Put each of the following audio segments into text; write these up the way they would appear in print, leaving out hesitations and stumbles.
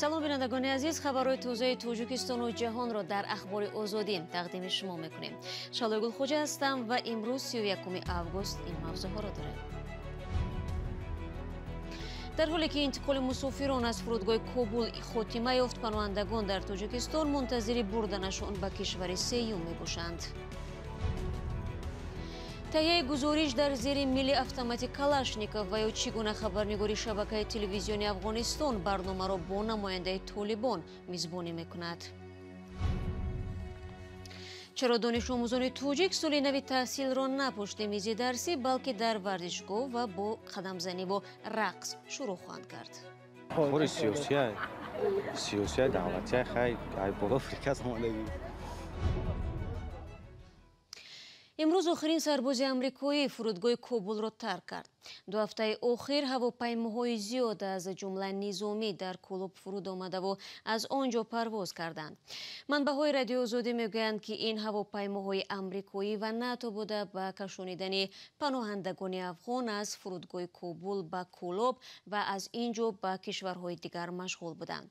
Салом, бинандагони азиз. Хабарҳои тозаи Тоҷикистону ҷаҳонро дар Ахбори Озодӣ тақдими шумо мекунем. Шалои Гулхоҷа ҳастам ва имрӯз 31 август ин мавзӯъҳоро дорем. Дар ҳоле ки интиқоли мусофирон аз фурудгоҳи Кобул хотима ёфт, паноҳандагон дар Тоҷикистон мунтазири бурданашон ба кишвари сеюм мебошанд. Таҳияи гузориш дар зери мили автомати Калашников ва ё чӣ гуна хабарнигори шабакаи телевизиони Афғонистон барномаро бо намояндаи Толибон мизбонӣ мекунад. Чаро донишомӯзони тоҷик соли нави таҳсилро на пушти мизи дарсӣ, балки дар варзишгоҳ ва бо қадамзаниву рақс шурӯъ хоҳанд кард? Кори сиёсия, сиёсия, давлатия, хай ай боло приказ омадагӣ. Имрӯз охирин сарбози амрикоӣ фурудгоҳи Кобулро тарк кард. Ду ҳафтаи охир ҳавопаймоҳои зиёд, аз ҷумла низомӣ, дар Кӯлоб фуруд омадаву аз он ҷо парвоз карданд. Манбаъҳои Радиои Озодӣ мегӯянд, ки ин ҳавопаймоҳои амрикоӣ ва НАТО буда, ба кашонидани паноҳандагони афғон аз фурудгоҳи Кобул ба Кӯлоб ва аз ин ҷо ба кишварҳои дигар машғул буданд.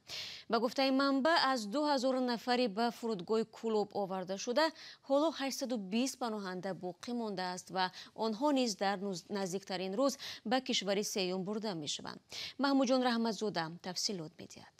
Ба гуфтаи манбаъ, аз 2000 нафари ба фурудгоҳи Кӯлоб оварда шуда, ҳоло 820 паноҳанда боқӣ мондааст ва онҳо низ дар наздиктарин рӯз ба кишвари сеюм бурда мешаванд. Маҳмудҷон Раҳматзода тафсилот медиҳад.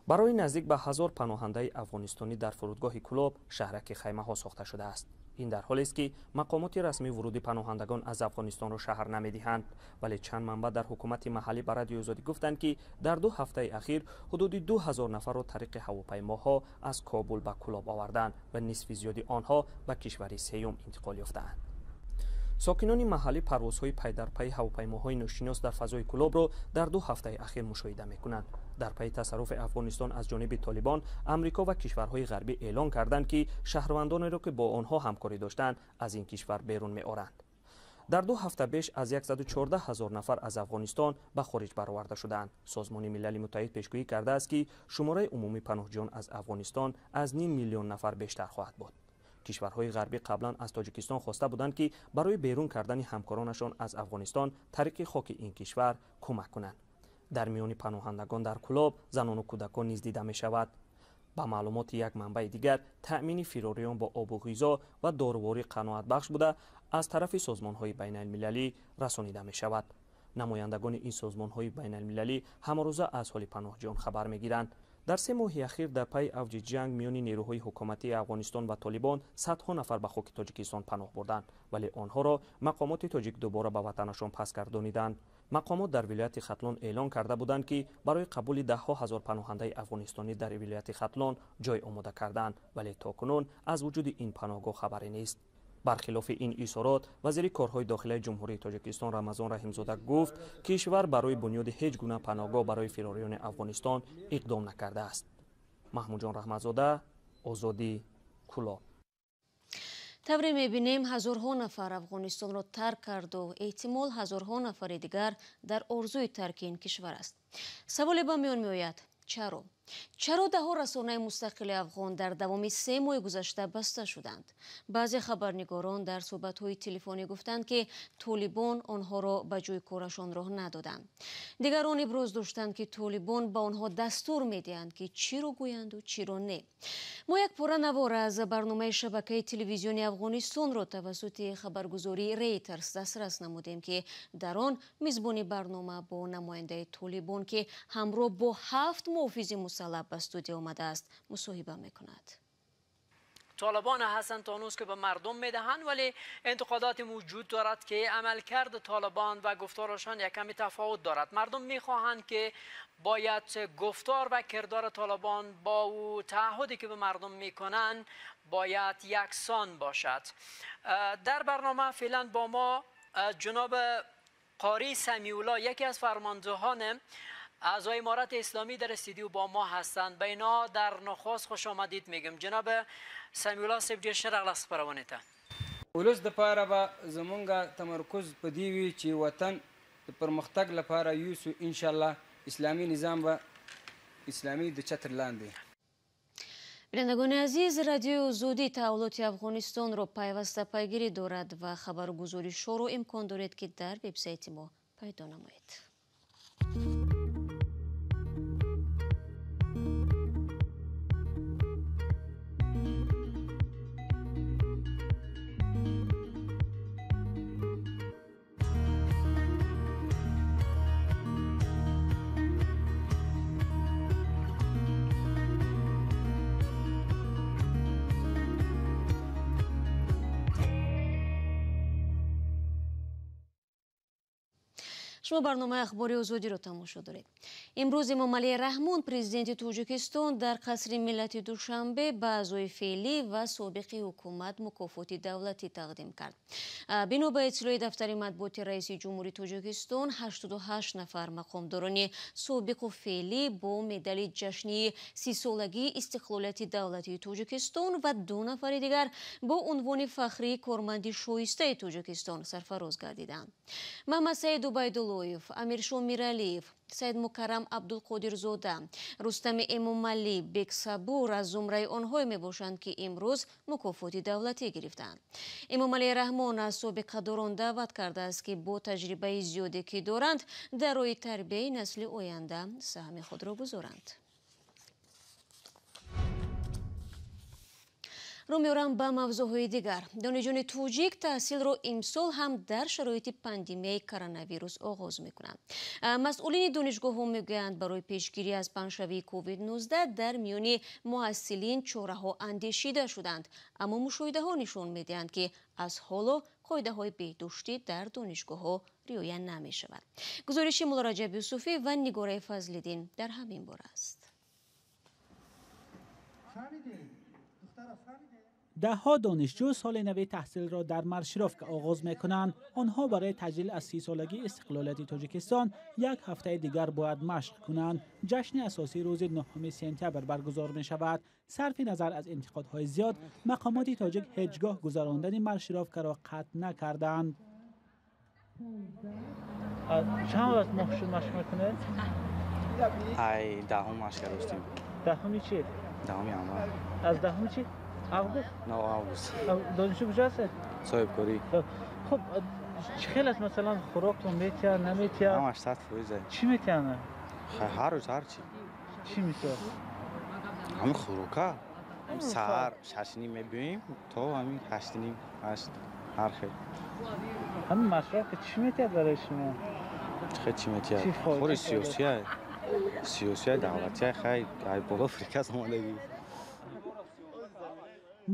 Барои наздик ба 1000 паноҳандаи афғонистонӣ дар фурудгоҳи Кӯлоб шаҳраки хаймаҳо сохта шудааст. Ин дар ҳолест, ки мақомоти расмӣ вуруди паноҳандагон аз Афғонистонро шаҳр намедиҳанд. Вале чанд манбаъ дар ҳукумати маҳаллӣ ба Радиои Озодӣ гуфтанд, ки дар 2 ҳафтаи ахир ҳудуди 2000 нафарро тариқи ҳавопаймоҳо аз Кобул ба Кӯлоб оварданд ва нисфи зиёди онҳо ба кишвари сеюм интиқол ёфтаанд. Сокинони маҳаллӣ парвозҳои пайдарпайи ҳавопаймоҳои ношинос дар фазои Кӯлобро дар 2 ҳафтаи ахир мушоҳида мекунанд. Дар пайи тасарруфи Афғонистон аз ҷониби Толибон, Амрико ва кишварҳои ғарбӣ эълон карданд, ки шаҳрвандонеро, ки бо онҳо ҳамкорӣ доштанд, аз ин кишвар берун меоранд. Дар 2 ҳафта беш аз 114 ҳазор нафар аз Афғонистон ба хориҷ бароварда шудаанд. Созмони Милали Муттаҳид пешгӯӣ кардааст, ки шумораи умумии паноҳҷӯён аз Афғонистон аз ним миллион нафар бештар хоҳад буд. Кишварҳои ғарбӣ қаблан аз Тоҷикистон хоста буданд, ки барои берун кардани ҳамкоронашон аз Афғонистон тариқи хоки ин кишвар кӯмак кунанд. Дар миёни паноҳандагон дар Кӯлоб занону кӯдакон низ дида мешавад. Ба маълумоти як манбаи дигар, таъмини фирориён бо обу ғизо ва доруворӣ қаноатбахш буда, аз тарафи созмонҳои байналмилалӣ расонида мешавад. Намояндагони ин созмонҳои байналмилалӣ ҳамарӯза аз ҳоли паноҳҷӯён хабар мегиранд. Дар 3 моҳи ахир дар пайи авҷи ҷанг миёни нерӯҳои ҳукуматии Афғонистон ва Толибон садҳо нафар ба хоки Тоҷикистон паноҳ бурданд, вале онҳоро мақомоти тоҷик дубора ба ватанашон пас гардониданд. Мақомот дар вилояти Хатлон эълон карда буданд, ки барои қабули даҳҳо ҳазор паноҳандаи афғонистонӣ дар вилояти Хатлон ҷой омода карданд, вале то кунун аз вуҷуди ин паноҳгоҳ хабаре нест. Бархилофи ин изҳорот, вазири корҳои дохилаи Ҷумҳурии Тоҷикистон Рамазон Раҳимзода гуфт, кишвар барои бунёди ҳеҷ гуна паноҳгоҳ барои фирориёни Афғонистон иқдом накардааст. Маҳмудҷон Раҳматзода, Озодӣ, Кӯлоб. Тавре мебинем, ҳазорҳо нафар Афғонистонро тарк карду эҳтимол ҳазорҳо нафари дигар дар орзуи тарки ин кишвар аст. Саволе ба миён меояд: чаро? Чаро даҳҳо расонаи мустақили афғон дар давоми 3 моҳи гузашта баста шуданд? Баъзе хабарнигорон дар суҳбатҳои телефонӣ гуфтанд, ки Толибон онҳоро ба ҷои корашон роҳ надоданд. Дигарон иброз доштанд, ки Толибон ба онҳо дастур медиҳанд, ки чиро гӯянду чиро не. Мо як пора навор аз барномаи шабакаи телевизиони Афғонистонро тавассути хабаргузории Рейтерс дастрас намудем, ки дар он мизбони барнома бо намояндаи Толибон, ки ҳамроҳ бо 7 муҳофизи мусаллаҳ ба студия омадааст, мусоҳиба мекунад. طالبان هستند تا هنوز که به مردم میدهند، ولی انتقادات موجود دارد که عملکرد طالبان و گفتارشان یک کمی تفاوت دارد. مردم میخواهند که باید گفتار و کردار طالبان با او تعهدی که به مردم میکنند باید یکسان باشد. در برنامه فعلا با ما جناب قاری سمیع‌الله، یکی از فرماندهان اعضای امارت اسلامی در استودیو با ما هستند. به اینا در نخست خوش آمدید میگم. جناب سمیع‌الله صاحب، ډیر ښه راغلاست خپرونې ته. ولس دپاره به زمونږ تمرکز په دې وي چې وطن د پرمختګ لپاره یوسو، انشاءالله اسلامي نظام به اسلامي د چتر لاندې. Бинандагони азиз, Радиои Озодӣ таҳаввулоти Афғонистонро пайваста пайгирӣ дорад ва хабару гузоришҳоро имкон доред, ки дар вебсайти мо пайдо намоед. Шумо барномаи Ахбори Озодиро тамошо доред. Имрӯз Эмомалӣ Раҳмон, президенти Тоҷикистон, дар қасри миллати Душанбе ба аъзои феълӣ ва собиқи ҳукумат мукофоти давлатӣ тақдим кард. Бино ба иттилои дафтари матбуоти раиси ҷумҳури Тоҷикистон, 88 нафар мақомдорони собиқу феълӣ бо медали ҷашнии 30-солагии истиқлолияти давлатии Тоҷикистон ва 2 нафари дигар бо унвони фахрии корманди шоистаи Тоҷикистон сарфароз гардиданд. Маҳмадсаид Убайдуллоев, Амиршо Миралиев, Саидмукаррам Абдулқодирзода, Рустами Эмомалӣ, Бексабур аз зумраи онҳое мебошанд, ки имрӯз мукофоти давлатӣ гирифтанд. Эмомалӣ Раҳмон аз собиқадорон даъват кардааст, ки бо таҷрибаи зиёде ки доранд, дар роҳи тарбияи насли оянда саҳми худро гузоранд. Рӯ меорам ба мавзӯъҳои дигар. Донишҷӯёни тоҷик таҳсилро имсол ҳам дар шароити пандемияи коронавирус оғоз мекунанд. Масъулини донишгоҳҳо мегӯянд, барои пешгирӣ аз паҳншавии COVID-19 дар миёни муҳассилин чораҳо андешида шуданд, аммо мушоҳидаҳо нишон медиҳанд, ки аз ҳоло қоидаҳои беҳдоштӣ дар донишгоҳҳо риоя намешавад. Гузориши Муллораҷаб Юсуфӣ ва Нигораи Фазлиддин дар ҳамин бора аст. Даҳҳо донишҷӯ соли нави таҳсилро дар маршировка оғоз мекунанд. Онҳо барои таҷлил аз 30-солагии истиқлолияти Тоҷикистон як ҳафтаи дигар бояд машқ кунанд. Ҷашни асосӣ рӯзи 9 сентябр баргузор мешавад. Сарфи назар аз интиқодҳои зиёд, мақомоти тоҷик ҳеҷ гоҳ гузарондани маршировкаро қатъ накарданд. Чанд вақт машқ мекунед? Ай, даҳум машқ кардем. Даҳуми чӣ? Даҳуми январ. Аз даҳуми чӣ? Август? Не, август. Донишҷӯ куҷо ҳастед? Соҳибкорӣ. Хуб, чӣ хел аст, масалан, хӯроктон метиҳанд, наметиҳанд? Ҳамаш 100%. Чӣ метиҳанд? Ҳар рӯз ҳар чӣ. Чӣ мисол? Ҳамин хӯрока. Саҳар 6:30 мебиёем то ҳамин 8:30, 8 ҳар хел. Ҳамин маршировка чӣ метиҳад барои шумо? Чӣ чӣ метиҳад? Хӯри сиёсия, сиёсия давлатия, хай, ай боло приказ омадагӣ.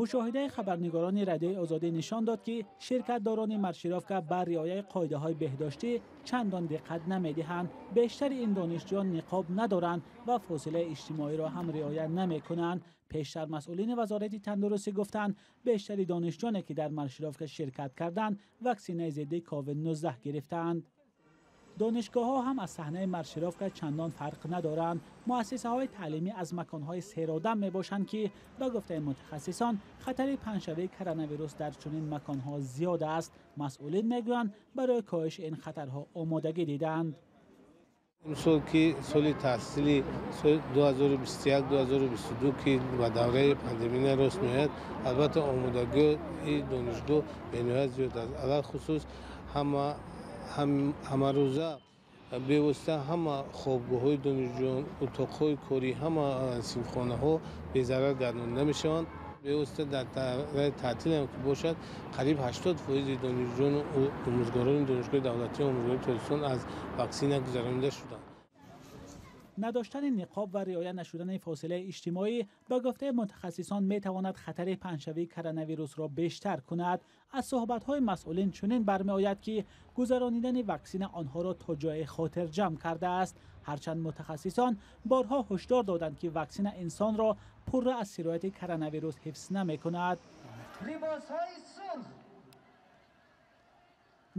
Мушоҳидаи хабарнигорони Радиои Озодӣ нишон дод, ки ширкатдорони маршировка ба риояи қоидаҳои беҳдоштӣ чандон диққат намедиҳанд. Бештари ин донишҷӯён ниқоб надоранд ва фосилаи иҷтимоиро ҳам риоя намекунанд. Пештар масъулини вазорати тандурустӣ гуфтанд, бештари донишҷӯёне ки дар маршировка ширкат карданд, ваксинаи зидди COVID-19 гирифтаанд. Донишгоҳҳо ҳам аз саҳнаи маршировка чандон фарқ надоранд. Муассисаҳои таълимӣ аз маконҳои серодам мебошанд, ки ба гуфтаи мутахассисон хатари паҳншавии коронавирус дар чунин маконҳо зиёд аст. Масъулин мегӯянд, барои коҳиши ин хатарҳо омодагӣ дидаанд. Имсол ки соли таҳсили соли 2021-2022 ки ба давраи пандемия рост меояд, албатта омодагии донишгоҳ бениҳоят зиёд аст. Алалхусус ҳамарӯза бевосита ҳама хобгоҳҳои донишҷӯён, утоқҳои корӣ, ҳама синфхонаҳо безарар гардонида мешаванд. Бевосита дар давраи таътил ҳам ки бошад, қариб 80% донишҷӯёну омӯзгорони Донишгоҳи давлатии омӯзгории Тоҷикистон аз ваксина гузаронида шуданд. Надоштани ниқоб ва риоя нашудани фосилаи иҷтимоӣ ба гуфтаи мутахассисон метавонад хатари паҳншавии коронавирусро бештар кунад. Аз суҳбатҳои масъулин чунин бармеояд, ки гузаронидани ваксина онҳоро то ҷое хотирҷамъ кардааст. Ҳарчанд мутахассисон борҳо ҳушдор доданд, ки ваксина инсонро пурра аз сирояти коронавирус ҳифз намекунад.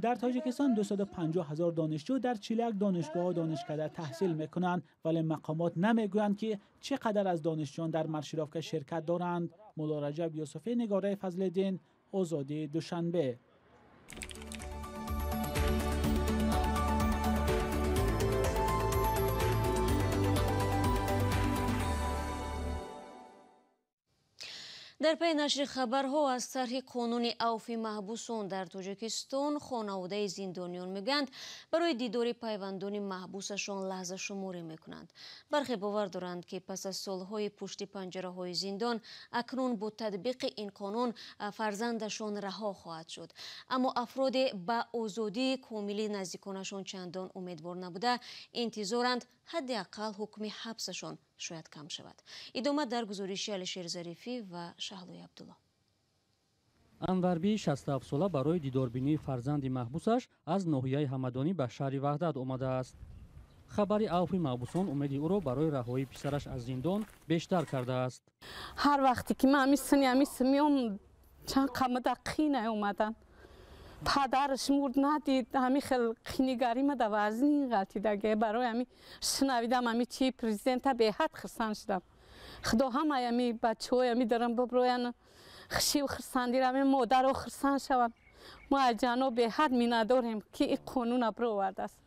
Дар Тоҷикистон 250 ҳазор донишҷӯ дар 41 донишгоҳу донишкада таҳсил мекунанд, вале мақомот намегӯянд, ки чӣ қадар аз донишҷӯён дар маршировка ширкат доранд. Муллораҷаб Юсуфӣ, Нигораи Фазлиддин, Озодӣ, Душанбе. Дар пайи нашри хабарҳо аз тарҳи қонуни авфи маҳбусон дар Тоҷикистон, хонаводаи зиндониён мегӯянд, барои дидори пайвандони маҳбусашон лаҳзашуморӣ мекунанд. Бархе бовар доранд, ки пас аз солҳои пушти панҷараҳои зиндон, акнун бо татбиқи ин қонун фарзандашон раҳо хоҳад шуд. Аммо афроде ба озодии комили наздиконашон чандон умедвор набуда, интизоранд ҳадди ақал ҳукми ҳабсашон шояд кам шавад. Идома дар гузориши Алишер Зарифӣ ва Шаҳлои Абдулло. Анварбии 67-сола барои дидорбинии фарзанди маҳбусаш аз ноҳияи Ҳамадонӣ ба шаҳри Ваҳдат омадааст. Хабари авфи маҳбусон умеди ӯро барои раҳоии писараш аз зиндон бештар кардааст. Ҳар вақте ки ман ҳамин сини ҳамин меом, чанд қамада қинай омадан. Падараш мурд, надид, ҳамин хел қинигарӣ мада вазнин ғалтидаге. Барои ҳамин шунавидам ҳамин чи президента беҳад хурсанд шудам. Худо ҳамаи ҳамин бачаҳои ҳамин дарам биброянд, хушиву хурсандиро ҳамин модаро хурсанд шаванд. Мо аз ҷаноб беҳад миннатдорем, ки ин қонунро бировардааст.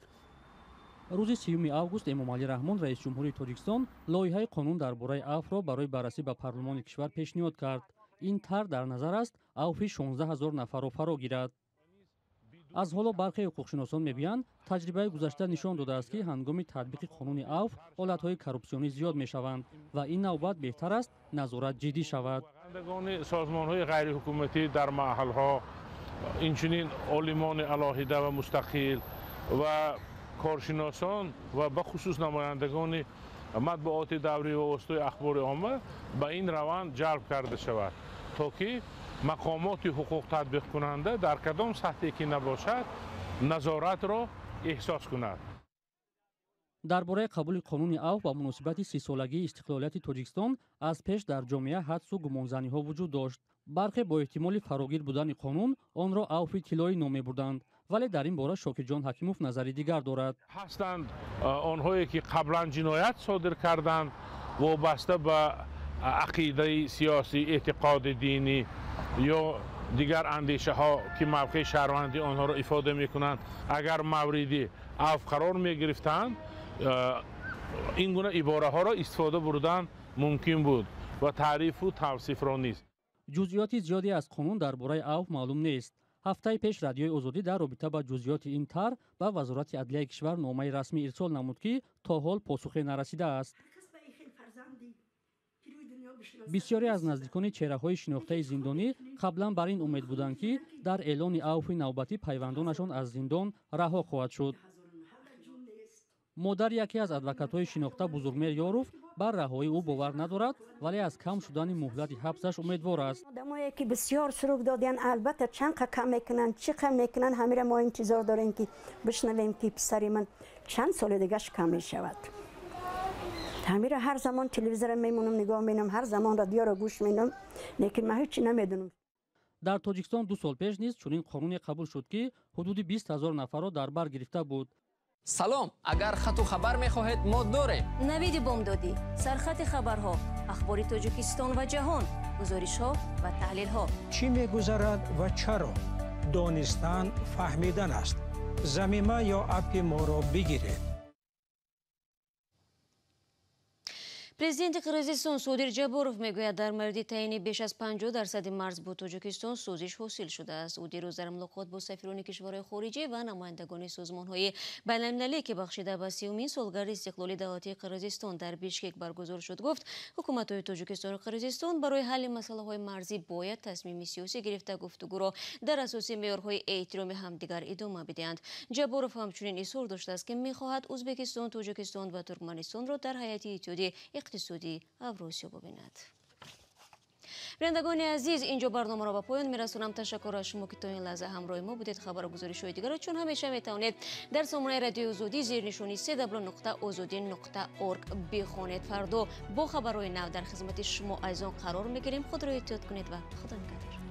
Рӯзи 30 август Эмомалӣ Раҳмон, раиси ҷумҳурии Тоҷикистон, лоиҳаи қонун дар бораи авфро барои баррасӣ ба парлумони кишвар пешниҳод кард. Ин тарҳ дар назар аст авфи 16 ҳазор нафарро фаро гирад. Аз ҳоло бархе ҳуқуқшиносон мегӯянд, таҷрибаи гузашта нишон додааст, ки ҳангоми татбиқи қонуни авф ҳолатҳои коррупсионӣ зиёд мешаванд ва ин навбат беҳтар аст назорат ҷиддӣ шавад. Созмонҳои ғайриҳукуматӣ дар маҳалҳо, инчунин олимони алоҳида ва мустақил ва коршиносон ва бахусус намояндагони матбуоти даврӣ ва воситаи ахбори омма ба ин раванд ҷалб карда шавад, то ки мақомоти ҳуқуқ татбиқкунанда дар кадом сатҳе ки набошад назоратро эҳсос кунад. Дар бораи қабули қонуни авф ба муносибати 30-солагии истиқлолияти Тоҷикистон аз пеш дар ҷомеа ҳадсу гумонзаниҳо вуҷуд дошт. Бархе бо эҳтимоли фарогир будани қонун онро авфи тиллоӣ ном мебурданд, вале дар ин бора Шокирҷон Ҳакимов назари дигар дорад. Ҳастанд онҳое ки қаблан ҷиноят содир карданд, вобаста ба ақидаи сиёсӣ, эътиқоди динӣ ё дигар андешаҳо ки мавқеи шаҳрвандии онҳоро ифода мекунанд, агар мавриди авф қарор мегирифтанд, ин гуна ибораҳоро истифода бурдан мумкин буд ва таърифу тавсифро низ. Ҷузъиёти зиёде аз қонун дар бораи авф маълум нест. Ҳафтаи пеш Радиои Озодӣ дар робита ба ҷузъиёти ин тарҳ ба Вазорати адлияи кишвар номаи расмӣ ирсол намуд, ки то ҳол посухе нарасидааст. Бисёре аз наздикони чеҳраҳои шинохтаи зиндонӣ қаблан бар ин умед буданд, ки дар эълони авфи навбатӣ пайвандонашон аз зиндон раҳо хоҳад шуд. Модари яке аз адвокатҳои шинохта Бузургмер Ёров бар раҳоии ӯ бовар надорад, вале аз кам шудани муҳлати ҳабсаш умедвор аст. Одамое ки бисёр сурук додиянд, албатта чанд қа кам мекунанд, чӣ кам мекунанд, ҳамира мо интизор дорем, ки бишнавем, ки писари ман чанд соли дигаш кам мешавад. Ҳамира ҳар замон телевизора мемонам, нигоҳ менам, ҳар замон радиоро гӯш менам, лекин ман ҳеҷ намедонам. Дар Тоҷикистон 2 сол пеш низ чунин қонуне қабул шуд, ки ҳудуди 20 ҳазор нафарро дар бар гирифта буд. Салом, агар хату хабар мехоҳед, мо дорем. Навиди бомдодӣ, сархати хабарҳо, ахбори Тоҷикистон ва ҷаҳон, гузоришҳо ва таҳлилҳо. Чӣ мегузарад ва чаро? Донистан фаҳмидан аст. Замима ё аппи моро бигиред. Президенти Қирғизистон Содир Ҷаборов мегӯяд, дар мавриди таъйини беш аз 50% марз бо Тоҷикистон созиш ҳосил шудааст. Ӯ дирӯз дар мулоқот бо сафирони кишварҳои хориҷӣ ва намояндагони созмонҳои байналмилалӣ, ки бахшида ба 30-умин солгарди истиқлоли давлатии Қирғизистон дар Бишкек баргузор шуд, гуфт ҳукуматҳои Тоҷикистону Қирғизистон барои ҳалли масъалаҳои марзӣ бояд тасмими сиёсӣ гирифта гуфтугӯро дар асоси меъёрҳои эҳтироми ҳамдигар идома бидиҳанд. Ҷаборов ҳамчунин изҳор доштааст, ки мехоҳад Ӯзбекистон, Тоҷикистон ва Туркманистонро дар ҳайати Иттиҳоди иқтисодии Авросиё бубинад. Бинандагони азиз, инҷо барномаро ба поён мерасонам. Ташаккур аз шумо, ки то ин лаҳза ҳамроҳи мо будед. Хабару гузоришҳои дигарро чун ҳамеша метавонед дар сомонаи Радиои Озодӣ зернишони www.ozodi.org бихонед. Фардо бо хабарҳои нав дар хизмати шумо азизон қарор мегирем. Худро эҳтиёт кунед ва Худо нигаҳдор.